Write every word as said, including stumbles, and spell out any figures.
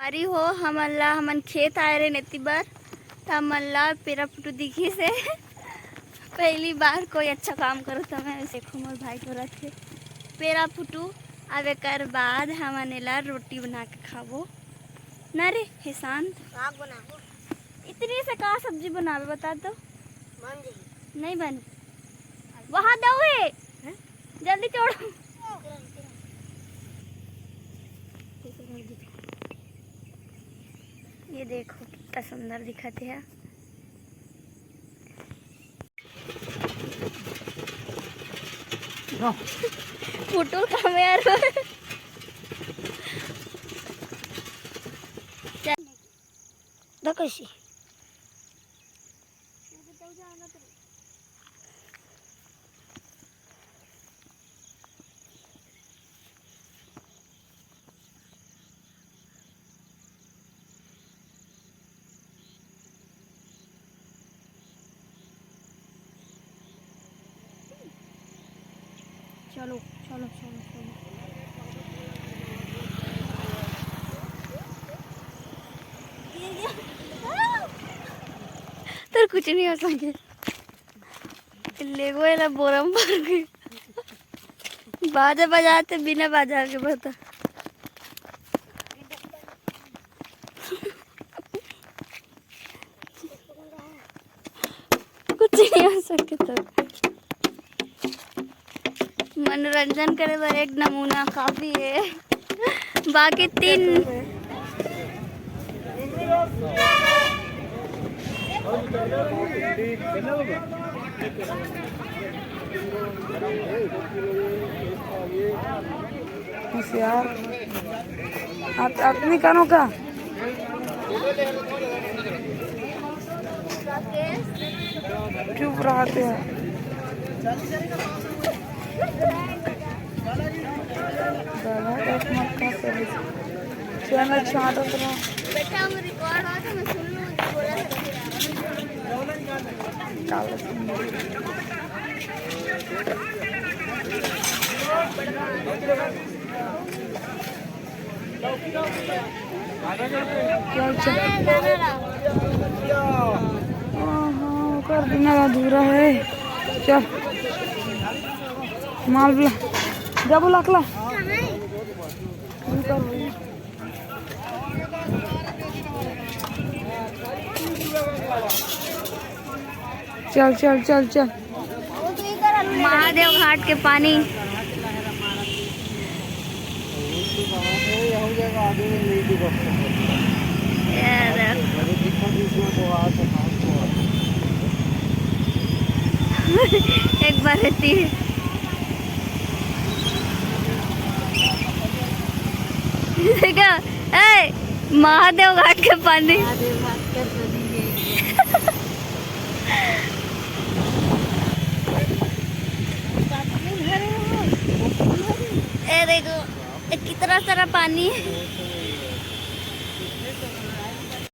अरे हो, हमन ला, हमन खेत आए रहे नेती बर, त हमन ला पेरा फुटू दिखिस हे। पहली बार कोई अच्छा काम करत हवे। देखो, मोर भाई टोरत हे पेरा फुटू। अब एकर बाद हमन एला रोटी बना के खाबो ना रे, हे शांत। साग बनाबो। इतनी से का सब्जी बनाबे, बता तो। बन जाई। नहीं बन। वहाँ दऊ हे। हैं? जल्दी तोड़ो। ये देखो, कितना सुंदर दिखत हे। फोटो का में यार। चल। दा कैसी? चलो, चलो, चलो, चलो। तेरे कुछ नहीं हो सके। लेगो एला बोरा में भर के। बाजा बजाते बिना बाजा के बता। कुछ नहीं हो सके तो। मनोरंजन करे बर एक नमूना काफी हे। बाकी तीन होशियार। आप, अपनी कानों का चुप रहते हैं। दादा, एक मत का करी। चैनल छाटत रहा। बेटा, हम रिकॉर्ड हो तो मैं सुन लूँ, बोला था। काला सुन। चल, चल। हाँ, हाँ, कर देना अधूरा है। चल। माल बुला। जा बुला के ला। चल, चल, चल, चल। महादेव घाट के पानी। यार। एक बार रहती है। देखा, ए, महादेव घाट के पानी। महादेव घाट के पानी है। ए, देखो, ए, कितना सारा पानी है।